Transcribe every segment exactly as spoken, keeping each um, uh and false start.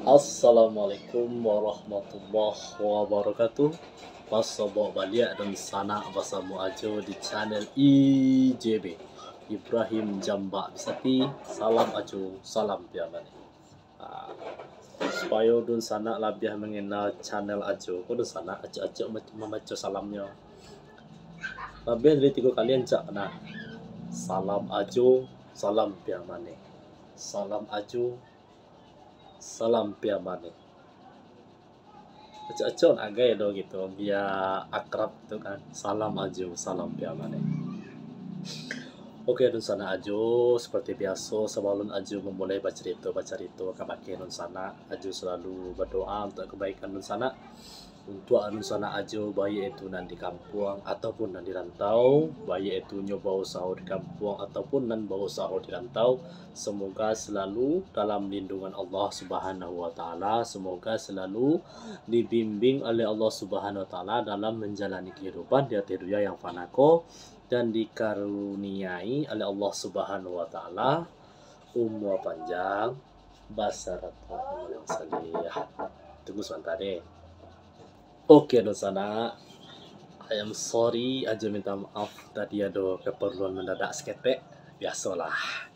Assalamualaikum warahmatullahi wabarakatuh. Basobok baliak dunsanak basamo Ajo di channel I J B, Ibrahim Jambak Bisati. Salam Ajo, salam Piamani. Ah, supayo dunsanak labiah manganal channel Ajo ko, dunsanak acok-acok ma-, mambaco salamnyo. Labiah dari tigo kali ancak nah. Salam Ajo, salam Piamani. Salam Ajo, salam Piamani. Acok-acok nak agai do gitu, bia akrab tu kan. Salam Ajo, salam Piamani. Oke, dunsanak Ajo, seperti biaso, sabalun Ajo mamulai bacarito-bacarito kabake dunsanak, Ajo salalu badoa untuak kabaikan dunsanak, untuak dunsanak Ajo, baiak itu nan di kampuang ataupun nan di rantau, baiak itu nyo bausaho di kampuang ataupun nan bausaho di rantau, semoga selalu dalam lindungan Allah Subhanahu wa Ta'ala, semoga selalu dibimbing oleh Allah Subhanahu wa Ta'ala dalam manjalani kahidupan di ateh dunia yang fana ko, dan dikaruniai oleh Allah Subhanahu wa Ta'ala umua panjang basarato amal yang saleh. Tunggu sabanta deh. Oke, dunsanak. I am sorry, Ajo minta maaf, tadi ado keperluan mendadak saketek. Biasolah.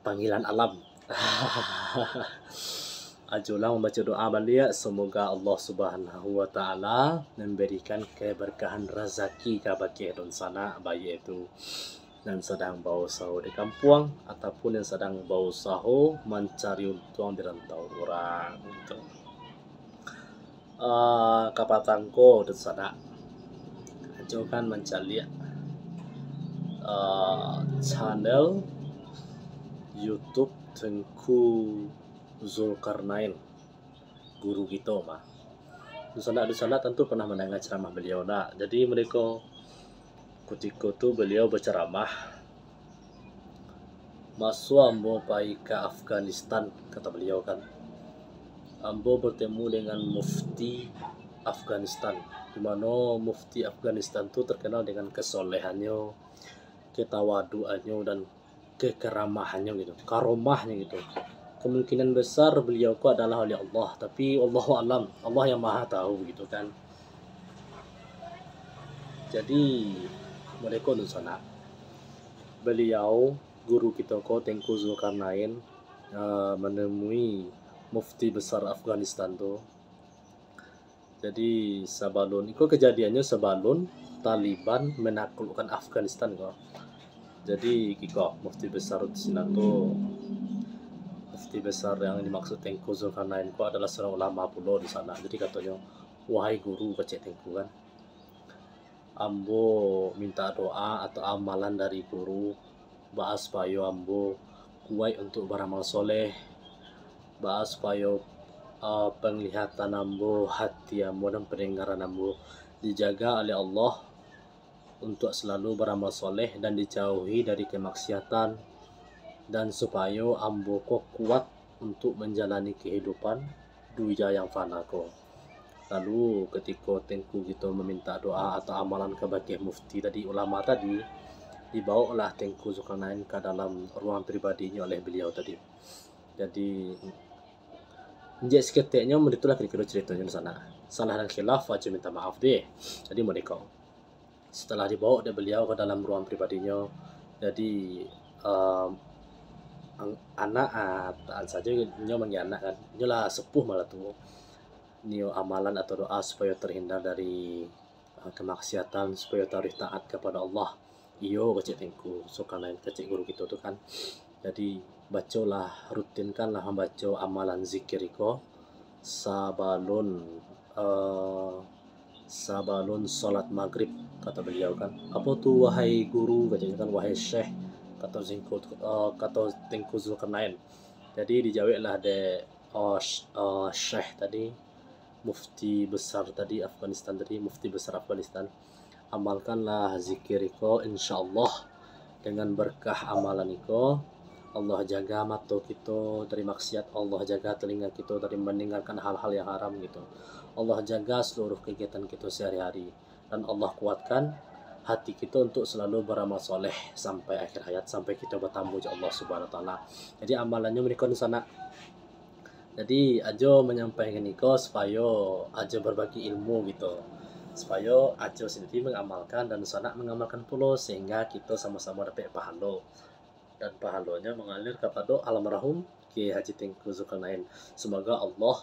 Panggilan alam. Ajo lah mambaco doa baliak, semoga Allah Subhanahu wa Ta'ala memberikan keberkahan razaki kabake dunsanak, baiak itu nan sadang bausaho di kampuang ataupun nan sadang bausaho mancari untuang di rantau urang. Ah, kapatang ko, dunsanak, Ajo kan mancaliak, ah, channel YouTube Tengku Zulkarnain, guru kito mah. Dunsanak-dunsanak tantu pernah mandanga ceramah beliau nak. Jadi, mereka kutiko tu beliau bacaramah, "Maso ambo pai ka Afghanistan," kata beliau kan, "ambo bertemu dengan mufti Afghanistan, di mano mufti Afghanistan tu terkenal dengan kesolehannyo, ketawaduannyo, dan kekeramahannyo gitu, karomahnyo gitu. Kemungkinan besar beliau ko adalah oleh Allah, tapi Allahu alam, Allah yang maha tahu gitu kan." Jadi, mereka tu sanak, beliau, guru kito ko, Tengku Zulkarnain, eh, menemui mufti besar Afghanistan tu. Jadi, sabalun, iko kejadiannyo sabalun Taliban menaklukkan Afghanistan ko. Jadi, kiko, mufti besar sinan tu, mufti besar yang dimaksud Tengku Zulkarnain ko adalah seorang ulama pulo di sanak. Jadi, katonyo, "Wahai guru," kecek Tengku kan, "ambo minta doa atau amalan dari guru, baa supayo ambo kuaik untuak baramal soleh, baa supayo, ah, penglihatan ambo, hati ambo, dan pendengaran ambo dijaga oleh Allah untuak selalu baramal soleh dan dijauhi dari kemaksiatan, dan supayo ambo ko kuat untuak manjalani kehidupan dunia yang fana ko." Lalu, ketiko Tengku kito maminta doa atau amalan kabake mufti tadi, ulama tadi, dibawolah Tengku Zulkarnain ka dalam ruang pribadinyo oleh beliau tadi. Jadi, injek saketeknyo, itulah kiro-kiro caritonyo di sanak. Salah dan khilaf, Ajo minta maaf deh. Jadi, mode ko. Setelah dibawo dek beliau ka dalam ruang pribadinyo, jadi, em, ang-, anak, ah, taan sajo inyo manggil anak kan, inyo lah sepuh malah tuo. Nio amalan atau doa supayo terhindar dari, ah, kemaksiatan, supayo taruih taat kapado Allah. Iyo, kecek Tengku Zulkarnain, kecek guru kito tu kan. Jadi, bacolah, rutinkanlah mambaco amalan zikir iko sabalun, eh, sabalun salat magrib, kato beliau kan. "Apo tu, wahai guru?" katonyo kan, "Wahai syekh," kato Tengku, eh, kato Tengku Zulkarnain. Jadi, dijaweklah dek, eh, sy-, eh, syekh tadi, mufti besar tadi, Afghanistan tadi, mufti besar Afghanistan, "Amalkanlah zikir iko, insyaallah, dengan berkah amalan iko, Allah jaga mato kito dari maksiat, Allah jaga telinga kito dari mendengarkan hal-hal yang haram," gitu. "Allah jaga seluruh kegiatan kito sehari-hari, dan Allah kuatkan hati kito untuk selalu beramal soleh sampai akhir hayat, sampai kito bertamu jo Allah Subhanahu wa Ta'ala." Jadi, amalannyo mode ko di sanak. Jadi, Ajo manyampaikan iko supayo Ajo babagi ilmu gitu. Supayo Ajo sandiri mangamalkan dan dunsanak mangamalkan pulo, sahinggo kito samo-samo dapek pahalo. Dan pahalonyo mangalir kapado almarhum Kiai Haji Tengku Zulkarnain. Semoga Allah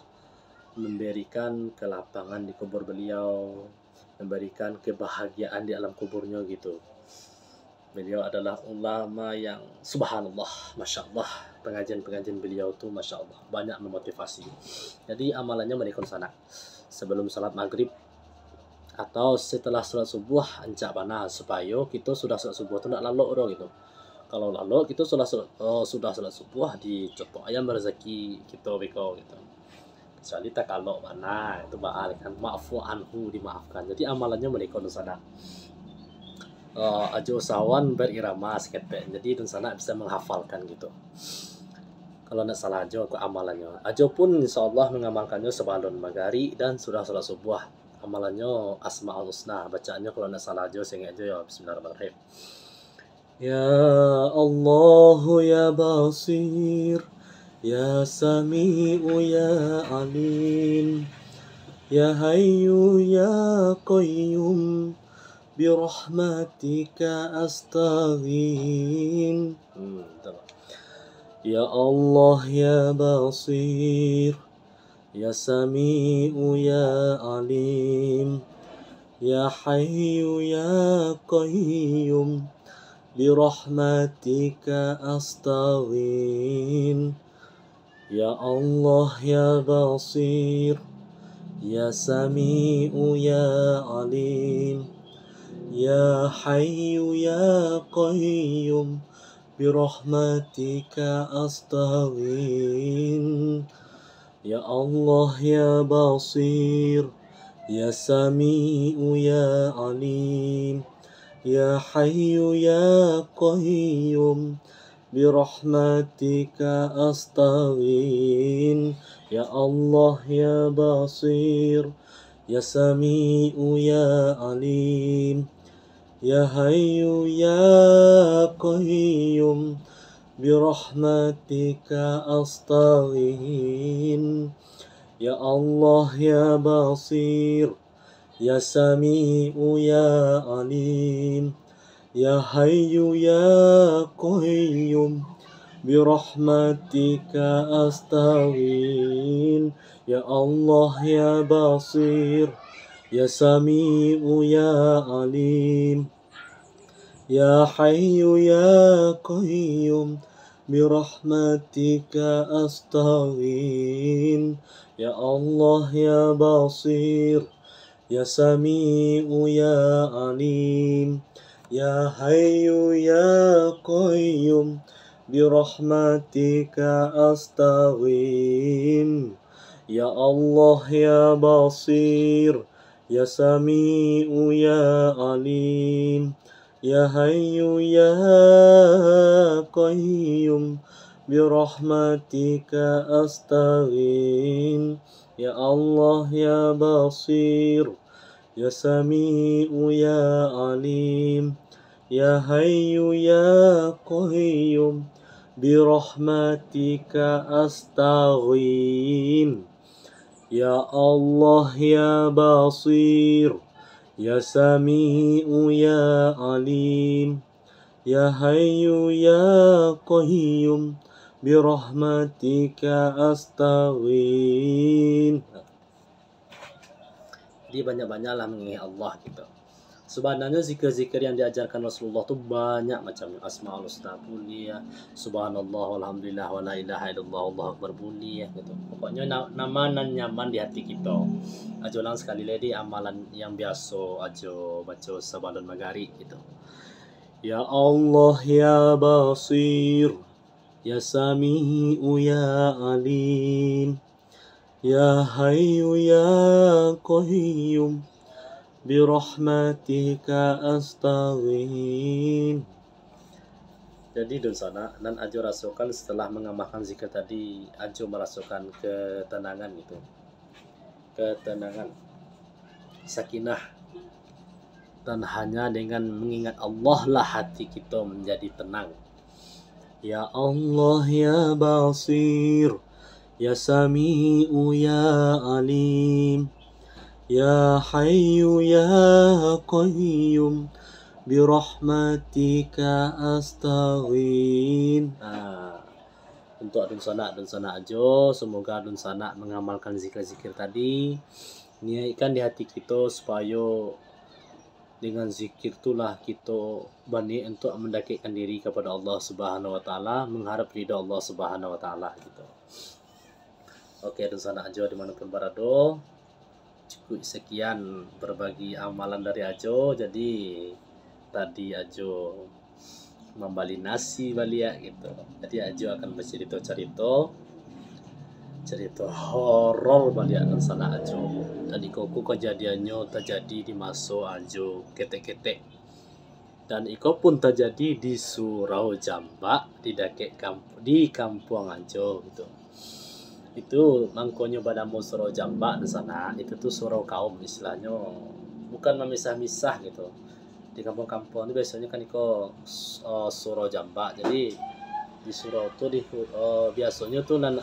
mambarikan kelapangan di kubur baliau, mambarikan kabahagiaan di alam kuburnyo gitu. Baliau adalah ulama yang, subhanallah, masya Allah, pangajian-pangajian baliau tu, masya Allah, banyak memotivasi. Jadi, amalannyo mangko dunsanak, sabalum salat magrib atau satalah salat subuah, rancak bana, supayo kito sudah salat subuah tu ndak lalok doh gitu. Kalau lalok kito sudah, eh, sudah salat subuah, dicotok ayam barezeki kito beko gitu. Kecuali takalok bana, itu baa kan, ma'fu anhu, dimaafkan. Jadi, amalannyo mangko dunsanak. Eh, Ajo usahoan bairama saketek, jadi dunsanak bisa manghafalkan gitu. Kalau ndak salah Ajo, amalannyo, Ajo pun insya Allah mangamalkannyo sabalun magrib dan sudah salat subuah. Amalannyo Asmaul Husna, bacaannyo kalau ndak salah Ajo, saingek Ajo yo, Bismillahirrahmanirrahim. Ya Allah, ya Basir, ya Sami'u, ya Alim, ya Hayyu, ya Qayyum, birahmatika astaghin. Hmm, betul. Ya Allah, ya Basir, ya Sami'u, ya Alim, ya Hayyu, ya Qayyum, birahmatika astaghin. Ya Allah, ya Basir, ya Sami'u, ya Alim, ya Hayyu, ya Qayyum, birahmatika astaghin. Ya Allah, ya Basir, ya Sami'u, ya Alim, ya Hayyu, ya Qayyum, birahmatika astaghin. Ya Allah, ya Basir, ya Sami'u, ya Alim, ya Hayyu, ya Qayyum, birahmatika astaghin. Ya Allah, ya Basir, ya Sami'u, ya Alim, ya Hayyu, ya Qayyum, birahmatika astaghin. Ya Allah, ya Basir, ya Sami'u, ya Alim, ya Hayyu, ya Qayyum, birahmatika astaghin. Ya Allah, ya Basir, ya Sami'u, ya Alim, ya Hayyu, ya Qayyum, birahmatika astaghin. Ya Allah, ya Basir, ya Sami'u, ya Alim, ya Hayyu, ya Qayyum, birahmatika astaghin. Ya Allah, ya Basir, ya Sami'u, ya Alim, ya Hayyu, ya Qayyum, birahmatika astaghin. Ya Allah, ya Basir, ya Sami'u, ya Alim, ya Hayyu, ya Qayyum, birahmatika astaghin. Jadi, banyak-banyaklah mangingek Allah gitu. Sabananyo zikir-zikir yang diajarkan Rasulullah tu banyak macamnyo. Asmaul Husna buliah, Subhanallah, Walhamdulillah, Wala ilaha illallah, Allahu Akbar buliah gitu. Pokoknyo na-, nama nan nyaman di hati kito. Ajo ulang sakali lai di amalan yang biaso Ajo baco sabalun magrib gitu. Ya Allah, ya Basir, ya Sami'u, ya Alim, ya Hayyu, ya Qayyum, birahmatika astaghin. Jadi, dunsanak, nan Ajo rasokan setelah mangamalkan zikir tadi, Ajo marasokan ketenangan gitu. Ketenangan, sakinah, dan hanya dengan mengingat Allah lah hati kito menjadi tenang. Ya Allah, ya Basir, Ya Sami'u ya Alim, Ya Hayyu ya Qayyum, birahmatika astaghith. Ah, untuk dunsanak-dunsanak Ajo, semoga dunsanak mengamalkan zikir-zikir tadi. Niaikkan di hati kito supayo dengan zikir tu lah kito baniaik untuak mandakekkan diri kapada Allah Subhanahu wa Taala, mangharap ridho Allah Subhanahu wa Taala, gitu. Oke, dunsanak Ajo dimanapun barado, cukup sekian berbagi amalan dari Ajo. Jadi, tadi Ajo mambali nasi baliak gitu. Jadi, Ajo akan bacarito-carito, carito horor baliak dunsanak Ajo. Dan iko ko kajadiannyo tajadi di maso Ajo ketek-ketek. Dan iko pun tajadi di Surau Jambak, di dakek kamp-, di kampuang Ajo gitu. Itu mangkonyo banamo Surau Jambak dunsanak, itu tu surau kaum istilahnyo. Bukan mamisah-misah gitu. Di kampuang-kampuang tu biasonyo kan iko, eh, surau jambak. Jadi di surau tu di, eh, biasonyo tu nan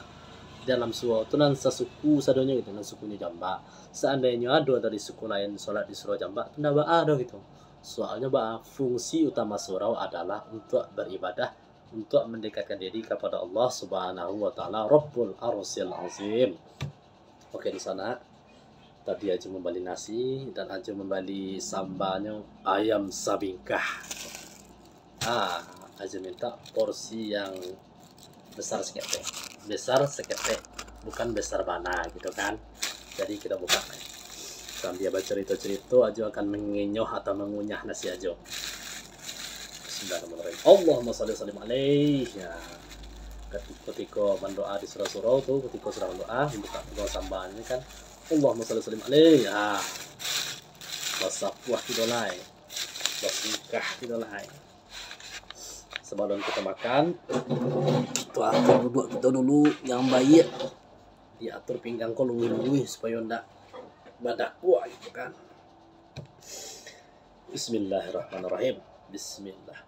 dalam surau tu nan sasuku sadonyo gitu, nan sukunyo jambak. Seandainyo ado dari suku lain solat di surau jambak tu ndak baa doh gitu. Soalnyo baa, fungsi utama surau adalah untuak baribadah, untuak mandekatkan diri kapada Allah Subhanahu wa Taala, Rabbul Arsyil Azim. Oke, dunsanak. Tadi Ajo mambali nasi dan Ajo mambali sambanyo ayam sabingkah. Ah, Ajo minta porsi yang besar saketek. Besar saketek, bukan besar bana gitu kan. Jadi kito buka lah. Sambia bacarito-carito, Ajo akan manginyoh atau mangunyah nasi Ajo. Bismillahirrahmanirrahim. Allahumma shalli wa sallim alaih. Ya. Kati-, kutiko mandoa di surau-surau tu, kutiko surau mandoa, buka pulo sambanyo kan. Allahumma shalli wa sallim alaih. Ya. Basapuah kito lai. Basingkah kito lai. Sabalun kito makan, kito atur duduak kito dulu, jan baiak. Diatur pinggang ko luruih-luruih supayo ndak badakuak gitu kan. Bismillahirrahmanirrahim. Bismillah.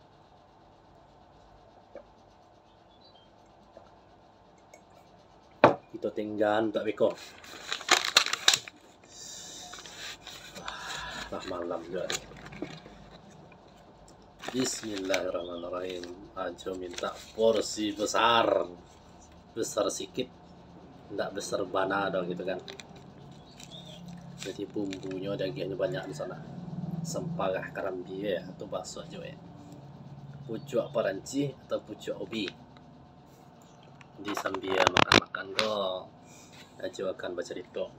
Kito tinggaan tak beko. Wah, lah malam juga ni. Bismillahirrahmanirrahim. Ajo minta porsi besar. Besar sikit. Ndak besar bana doh gitu kan. Jadi bumbunyo dagiahnyo banyak di sana. Samparah karambia, tu bahaso Ajo, eh. Pucuak parancih atau pucuak ubi. Jadi sambia makan-makan ko, Ajo akan bacarito.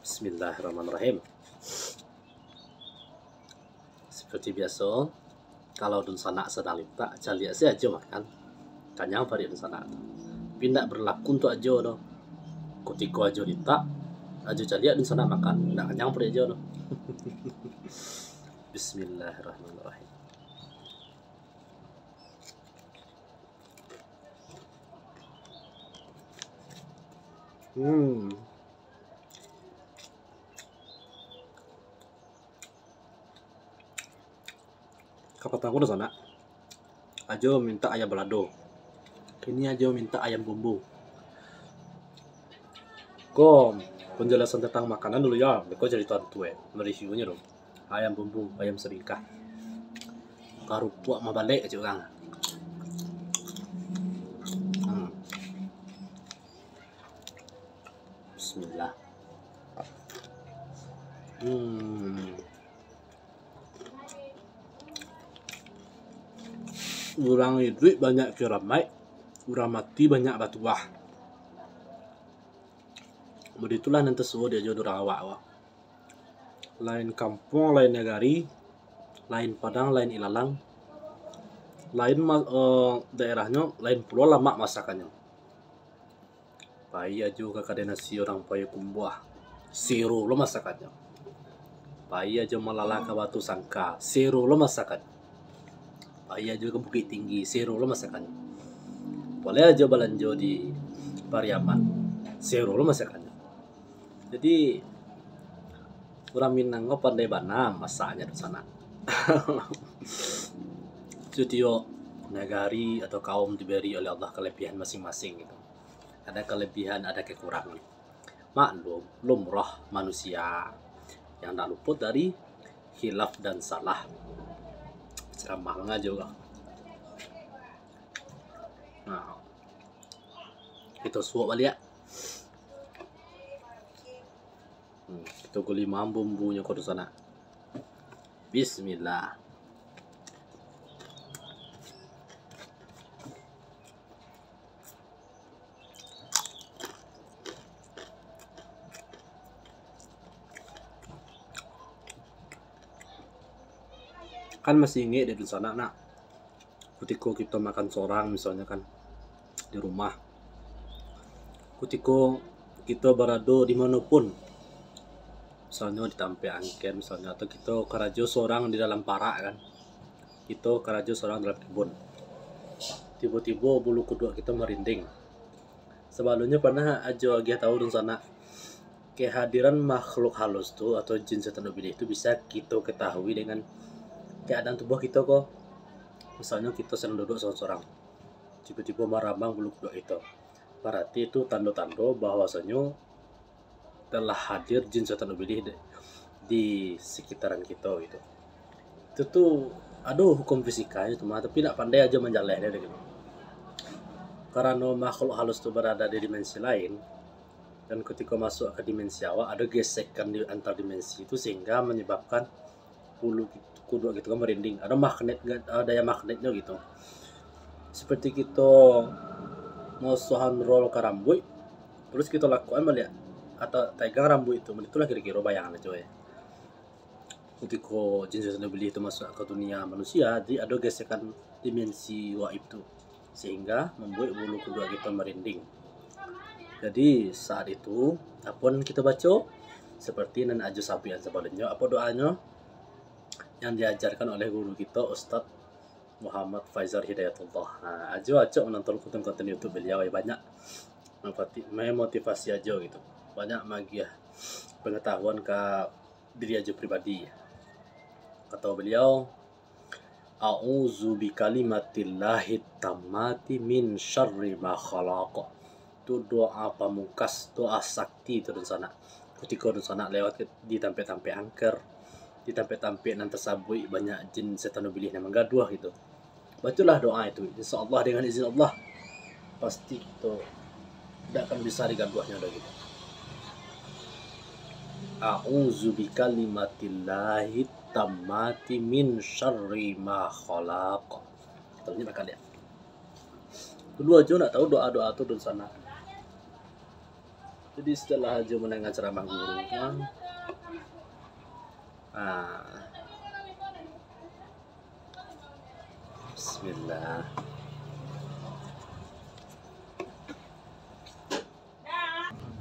Bismillahirrahmanirrahim. Seperti biaso, kalau dunsanak sadang lintak, caliak se Ajo makan. Kanyang paruik dunsanak tu. Tapi ndak berlaku untuak Ajo doh. Kutiko Ajo lintak, Ajo caliak dunsanak makan, ndak kanyang paruik Ajo doh. Bismillahirrahmanirrahim. Hmm. Kapatang ko dunsanak, Ajo mintak ayam balado. Kini Ajo mintak ayam bumbu. Ko penjelasan tentang makanan dulu yo, beko carito tu eh, mereviewnya dong. Ayam bumbu, ayam sabingkah. Karupuak mabalek cak urang. Hmm. Bismillah. Hmm. Urang iduik banyak kiramaik, urang mati banyak batuah. Begitulah nan tasuo di Ajo di urang awak ko. Lain kampuang, lain nagari, lain padang, lain ilalang, lain ma-, eh, daerahnyo, lain pulo lamak masakannyo. Pai Ajo ka kadai nasi urang Payakumbuah, sero lo masakannyo. Pai Ajo malala ka Batusangka, sero lo masakannyo. Pai Ajo ka Bukittinggi, sero lo masakannyo. Buliah Ajo balanjo di Pariaman, sero lo masakannyo. Jadi, urang Minang ko pandai bana masaknyo di sana. Satiok nagari atau kaum diberi oleh Allah kalabiahan masing-masing gitu. Ada kelebihan, ada kekurangan. Maklum, lumrah manusia yang tak luput dari khilaf dan salah. Ceramah mangajo kah? Nah, kita suap baliak. Hmm, kita guli mambumbunya ko di sana. Bismillah. Kan masih ingek dek dunsanak nak, kutiko kito makan sorang misalnyo kan, di rumah, kutiko kito barado di mano pun, misalnyo di tampek angker misalnyo, atau kito karajo sorang di dalam parak kan, kito karajo sorang dalam kebun, tibo-tibo bulu kuduak kito marinding. Sabalumnyo pernah Ajo agiah tahu dunsanak, kehadiran makhluk halus tu atau jin setan ubilih tu bisa kito ketahui dengan keadaan tubuh kito ko. Misalnyo kito sadang duduk sorang-sorang, tibo-tibo marambang bulu kuduak kito, bararti itu tando-tando bahwasanyo telah hadir jin setan ubilih di, di sekitaran kito gitu. Itu tu ado hukum fisikanya tu mah, tapi nak pandai ajo manjalehnyo dek kito. Karano makhluk halus tu barada di dimensi lain, dan kutiko masuk ka dimensi awak, ado gesekan di antar dimensi tu, sehingga manyababkan bulu kuduak kito kan marinding. Ado magnet, ado daya magnetnyo gitu. Seperti kito masuakan roll ka rambuik, terus kito lakukan baliak atau tagang rambuik tu, itulah kiro-kiro bayangan ajo ya. Kutiko jin setan ubilih tu masuak ka dunia manusia, jadi ado gesekan dimensi gaib tu, sehingga mambuek bulu kuduak kito marinding. Jadi, saat itu, apo nan kito baco? Seperti nan Ajo sabuikan sabalumnyo, apo doanyo yang diajarkan oleh guru kito, Ustaz Muhammad Faizal Hidayatullah. Ha, Ajo acok manonton konten-konten YouTube beliau, ya, banyak memotivasi Ajo gitu. Banyak magiah pengetahuan ka diri Ajo pribadi. Kato beliau, "A'udzu bikalimatillahi tammati min syarri ma khalaq." Tu doa pamungkas, doa sakti tu dunsanak. Kutiko dunsanak lewat di tampek-tampek angker, di tampek-tampek nan tasabuik banyak jin setan ubilih nan manggaduah gitu, bacolah doa itu. Insya Allah, dengan izin Allah, pasti kito dak akan bisa digaduahnyo lagi. "A'udzu bikalimatillahi tammati min syarri ma khalaq." Kito ni bakal lihat. Dulu Ajo ndak tahu doa-doa tu dunsanak. Jadi setelah Ajo mandanga ceramah guru, ah, Bismillah.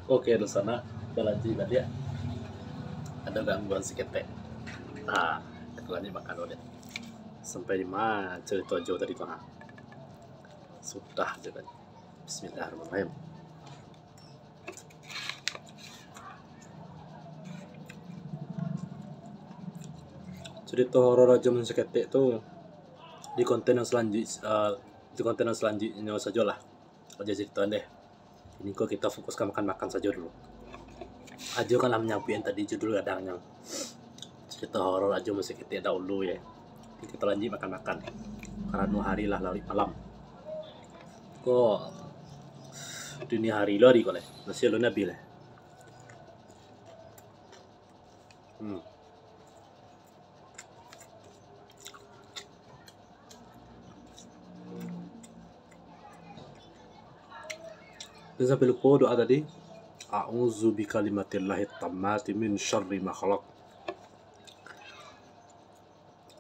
Oke, dunsanak, balanjuik baliak. Ado gangguan saketek. Ah, ketuan ni makan dulu deh. Sampai di ma carito Ajo tadi tu, ha? Sudah je tadi. Bismillahirrahmanirrahim. Carito horor Ajo nan saketek tu di konten nan salanjuik, eh, di konten nan salanjuiknyo sajolah. Ajo carito deh. Kini ko kito fokus ka makan-makan sajo dulu. Ajo kan lah manyabuik tadi judul gadangnyo. Carito horor Ajo nan saketek dahulu ye. Kini kito lanjuik makan-makan. Karano hari lah laruik malam. Ko dini hari lo hari ko leh. Nasi alun abih leh. Hmm. Jan sampai lupo doa tadi. "A'udzu bikalimatillahi tammati min syarri ma khalaq."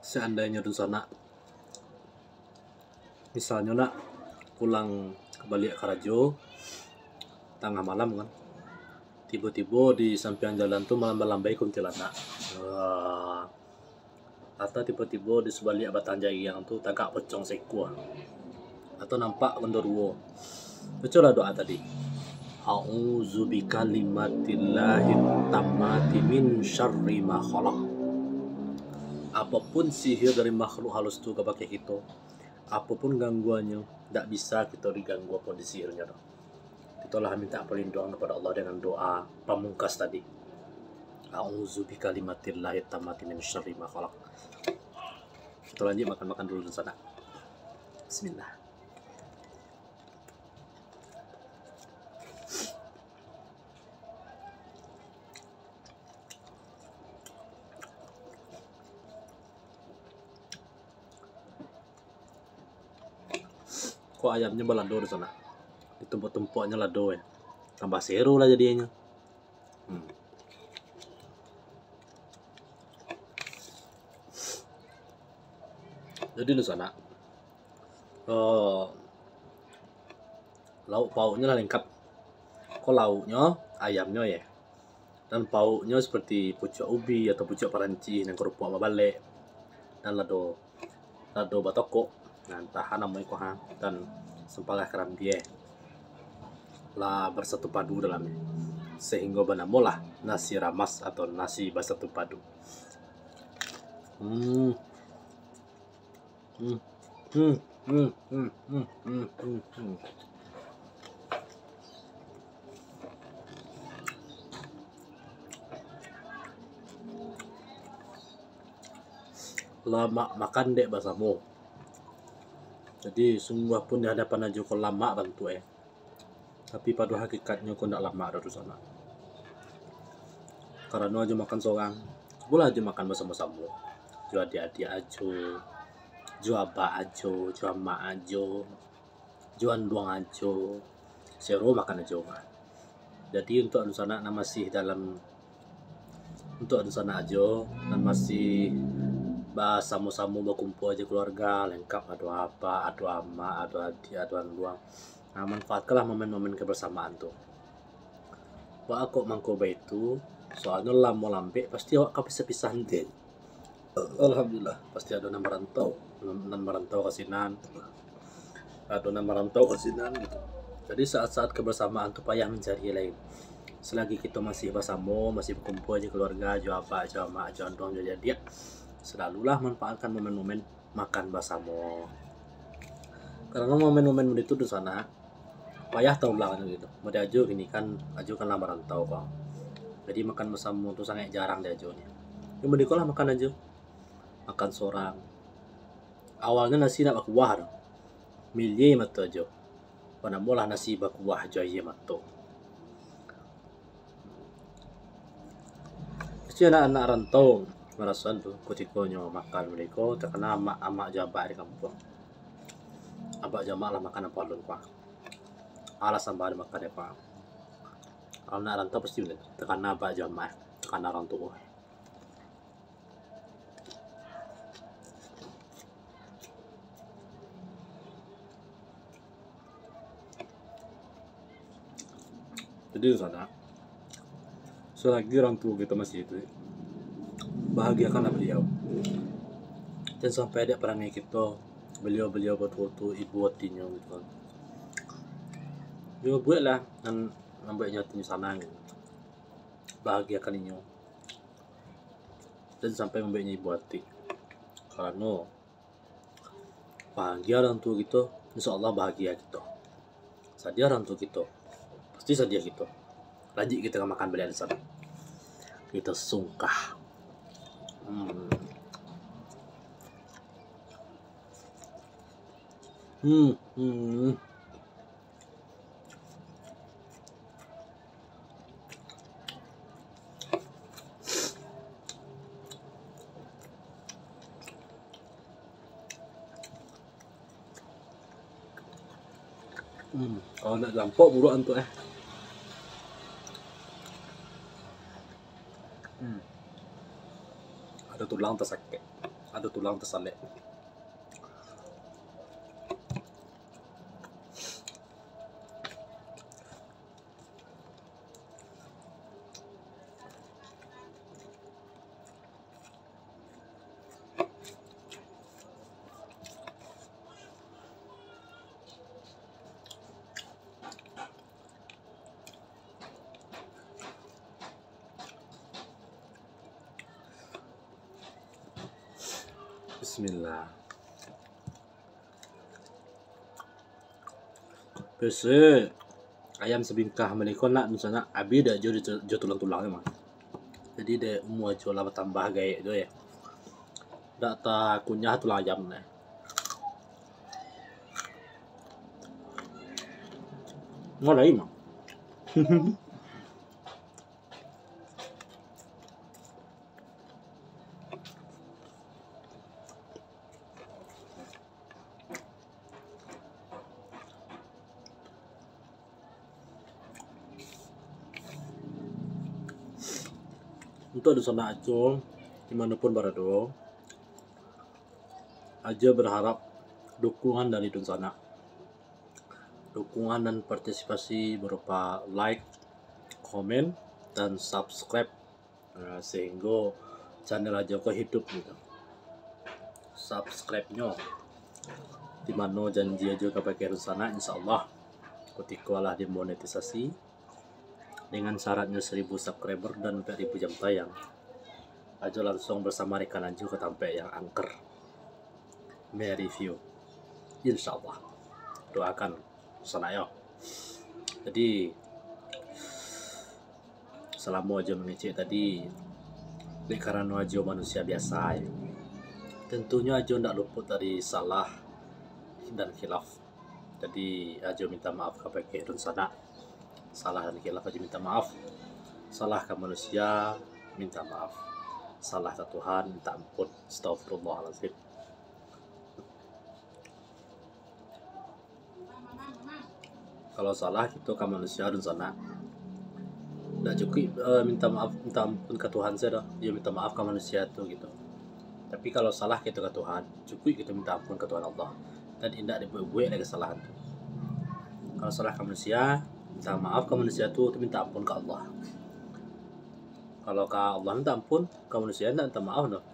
Seandainyo dunsanak, misalnyo nak pulang baliak karajo tangah malam kan, tibo-tibo di sampiang jalan tu malam balambai kuntilanak. Wah. Atau tibo-tibo di sabaliak batang jariang tu tagak pocong saikua. Atau nampak gondoruo. Bacolah doa tadi. "A'udzu bikalimatillahi tammati min syarri ma khalaq." Apopun sihir dari makhluk halus tu kabake kito, apopun gangguannyo, dak bisa kito diganggu apo di sihirnyo tu. Itulah minta perlindungan kepada Allah dengan doa pamungkas tadi. A'udzu bikalimatillahi tammati min syarri ma khalaq. Kita lanjut makan-makan dulu di sana. Bismillah. Kok ayamnyo balado di sana? Di tumpuk-tumpuknyo lado, eh. Tambah seru lah jadinyo. Hmm. Jadi di sana, eh, lauk pauknyo lah lengkap. Ko lauknyo, ayamnyo, ya. Dan pauknyo seperti pucuak ubi atau pucuak paranci nan karupuak babalek. Dan lado, lado batokok. Nah, antah namo iko ha. Dan sampagah karambia. Lah bersatu padu dalamnyo. Sehinggo banamolah nasi ramas atau nasi basatu padu. Hmm. Hmm. Hmm. Hmm. Hmm. Hmm. Hmm. Hmm. Lamak makan dek basamo. Jadi, sungguah pun di hadapan Ajo ko lamak bantuak, eh. Tapi pado hakikatnyo ko ndak lamak doh tu sanak. Karano Ajo makan sorang, cubolah Ajo makan basamo-samo. Jo adiak-adiak Ajo, jo abak Ajo, jo amak Ajo, jo anduang Ajo. Sero makan Ajo mah. Jadi, untuak dunsanak nan masih dalam, untuak dunsanak Ajo nan masih basamo-samo bakumpua jo kaluarga, lengkap, ado abak, ado amak, ado adiak, ado anduang. Nah, manfaatkanlah momen-momen kebersamaan tu. Baa kok mangko baitu? Soalnyo lamo lambek pasti awak ka pisah-pisah nanti. Alhamdulillah, pasti ado nan marantau, nan, nan marantau ka sinan, ado nan marantau ka sinan gitu. Jadi saat-saat kebersamaan tu payah mancari lain. Selagi kito masih basamo, masih bakumpua jo kaluarga, jo abak, jo amak, jo anduang, jo adiak, salalulah manfaatkan momen-momen makan basamo. Karano momen-momen baitu tu sanak, payah taulang gitu. Mode Ajo kini kan, Ajo kan lah marantau ko. Jadi makan basamo tu sangaik jarang di Ajo ni. Yo, mode ko lah makan Ajo. Makan sorang. Awalnyo nasi ndak bakuah tu. Milie mato Ajo. Panamolah nasi bakuah jo aia mato. Pasti anak-anak rantau marasoan tu, kutiko nyo makan mode ko, takana amak-amak jo abak di kampuang. Abak jo amak lah makan apo alun ko. Alah samba dimakan dek apak. Kalau anak rantau pasti takana abak jo amak, takana urang tuo. Jadi, sanak, selagi urang tuo kito masih iduik, bahagiakanlah baliau. Jan sampai dek parangai kito, baliau-baliau batuo tu ibo atinyo gitu kan. Yo, bueklah nan mambuek inyo atinyo sanang gitu. Bahagiakan inyo. Jan sampai mambuek inyo ibo ati. Karano bahagia urang tuo kito, insya Allah bahagia kito. Sadia urang tuo kito, pasti sadia kito. Lanjuik kito ka makan baliak di sanak. Kito sungkah. Hmm. Hmm, hmm. Hmm, kalau nak gampok buruak antuk, eh. Hmm. Ado tulang tasakek, ado tulang tasalek. Bismillah. Pesek. ayam sabingkah mah ko nak, misalnyo, abih dak jo, jo tulang-tulangnyo mah. Jadi, dek umua jo lah batambah gaek jo, yo. Dak takunyah tulang ayam neh. Mulai mah. Untuk dunsanak Ajo, di mano pun barado, Ajo berharap dukungan dari dunsanak. Dukungan dan partisipasi berupa like, komen, dan subscribe, eh, sehinggo channel Ajo ko hidup gitu. Subscribe-nyo. Di mano janji Ajo kabake dunsanak, insya Allah, kutiko lah dimonetisasi, dengan syaratnyo seribu subscriber dan ampek ribu jam tayang, Ajo langsung bersama rekan Ajo ka tampek yang angker mereview. Insya Allah. Doakan dunsanak yo. Jadi, salamo Ajo mangecek tadi, dek karano Ajo manusia biasa, yo. Tentunyo Ajo ndak luput dari salah dan khilaf. Jadi, Ajo minta maaf kabake dunsanak. Salah dan khilaf Ajo minta maaf. Salah ka manusia, minta maaf. Salah ka Tuhan, minta ampun. Astagfirullahalazim. Kalau salah kito ka manusia dunsanak, ndak cukuik, eh, minta maaf, minta ampun ka Tuhan sajo doh. Yo minta maaf ka manusia tu gitu. Tapi kalau salah kito ka Tuhan, cukuik kito minta ampun ka Tuhan Allah, dan indak dibuek-buek lai kesalahan tu. Kalau salah ka manusia, minta maaf ka manusia tu, tu minta ampun ka Allah. Kalau ka Allah minta ampun, ka manusia indak minta maaf doh.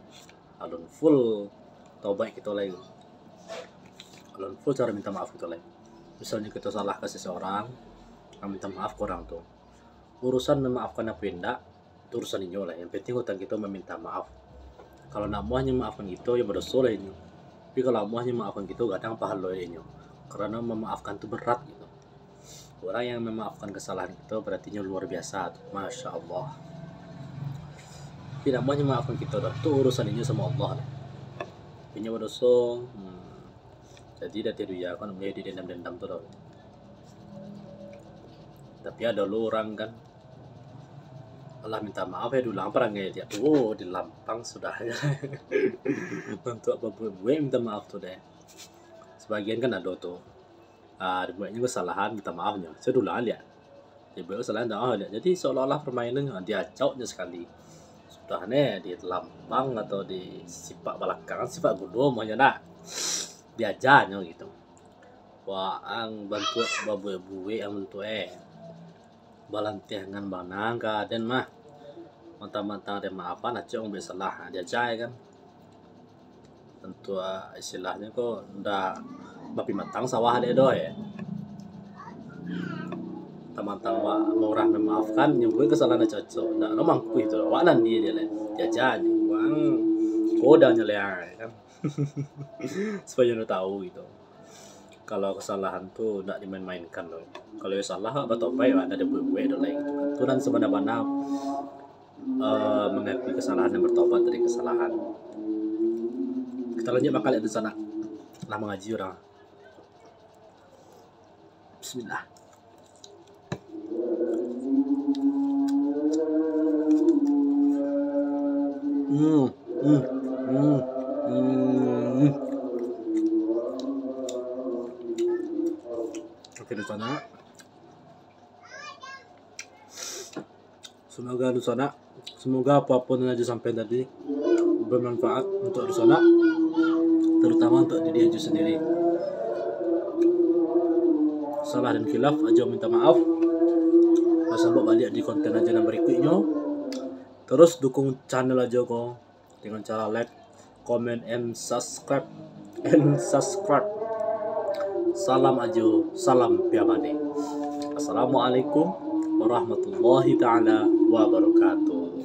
Alun full taubaik kito lai. Alun full caro minta maaf kito lai. Misalnyo kito salah ka seseorang, ka minta maaf ka urang tu. Urusan mamaafkan apo indak, tu urusan inyo lah. Yang penting utang kito maminta maaf. Kalau nak amuahnyo maafkan kito, yo badoso lah inyo. Tapi kalau amuahnyo maafkan kito, gadang pahalo inyo. Karano mamaafkan tu berat gitu. Urang yang mamaafkan kesalahan kito, berarti inyo luar biasa tu. Masya Allah. Tapi nak amuahnyo maafkan kito doh, tu urusan inyo samo Allah lah. Inyo badoso, hmm. Jadi, dak taduya kan, buliah didendam-dendam tu doh. Tapi ado lo urang kan, alah minta maaf, eh, diulang parangai dia tu, oh, dilampang sudah. Bantuak babuek-buek minta maaf tu deh. Sebagian kan ado tu, ah, dibueknyo kesalahan, minta maafnyo, sudah diulang liak. Dibuek kesalahan, minta maaf liak. Jadi, seolah-olah permainan, ah, diacauknyo sekali. Sudah neh, dilampang atau disipak balakang, sipak gudo amuahnyo nak. Diajanyo gitu. Waang bantuak babuek-buek, ang bantuak, eh. Balantiangan bana ka den mah. Mantang-mantang den maafan, acok mambuek salah, ha, diaja kan. Tantu, ah, istilahnyo ko ndak bapimatang sawah dek doh, eh. Mantang-mantang wak, urang mamaafkan, nyo buek kesalahan acok-acok. Ndak lo mangkuih tu, wak nan dia, dia lai. Diaja nyo, wang, kodangnyo lai, kan. Supayo nyo tahu gitu. Kalau kesalahan tu ndak dimain-mainkan doh. Kalau iyo salah, batobaik lah, ndak dibuek-buek doh lai. Tu nan sabana-bana, eh, mengakui kesalahan dan bertobat dari kesalahan. Kita lanjut makan liak di sana. Lah mangaji urang. Bismillah. Hmm, hmm, hmm, hmm. Oke, di sana. Semoga dunsanak, semoga apo-apo nan Ajo sampaikan tadi bermanfaat untuk dunsanak, terutama untuk diri Ajo sendiri. Salah dan khilaf, Ajo minta maaf. Basambung baliak di konten Ajo nan berikutnyo. Terus dukung channel Ajo ko dengan cara like, comment, and subscribe, and subscribe. Salam Ajo, salam Piamane. Assalamualaikum warahmatullahi taala wabarakatuh.